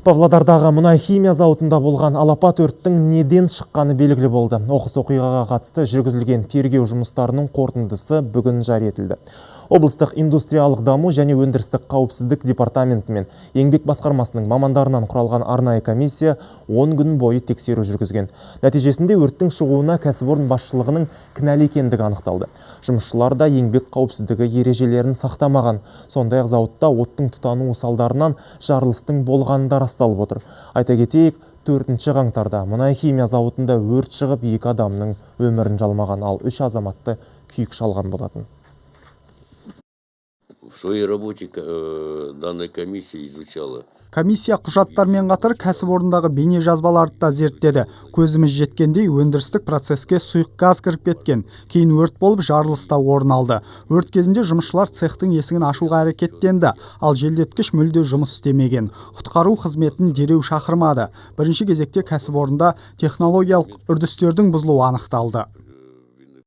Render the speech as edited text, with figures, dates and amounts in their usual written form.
Павлодардағы мұнай химия зауытында болған алапат өрттің неден шыққаны белгілі болды. Оқыс оқиғаға қатысты жүргізілген тергеу жұмыстарының қорытындысы бүгін жария етілді. Облыстық индустриялық даму және өндірістік қауіпсіздік департаменті мен еңбек басқармасының мамандарынан құралған арнайы комиссия 10 күн бойы тексеру жүргізген. Нәтижесінде өрттің шығуына кәсіпорын басшылығының кінәлі екендігі анықталды. Жұмысшылар да еңбек қауіпсіздігі ережелерін сақтамаған. Сондай-ақ зауытта оттың тұтануы салдарынан жарылыстың болғаны да расталып отыр. Айта кетейік, 4 қаңтарда мұнай химия зауытында өрт шығып, екі адамның өмірін жалмаған, ал үш азаматты күйік шалған болатын. В своей работе данная комиссия изучала Комиссия құжаттармен қатар кәсіпорындағы бейне жазбаларды да зерттеді. Көзіміз жеткендей, өндірістік процеске сұйық газ кіріп кеткен. Кейін өрт болып, жарылыс та орын алды. Өрт кезінде жұмысшылар цехтың есігін ашуға әрекеттенді, ал желдеткіш мүлде жұмыс істемеген. Құтқару қызметін дереу шақырмады. Бірінші кезекте кәсіпорында технологиялық үрдістердің бұзылуы анықталды.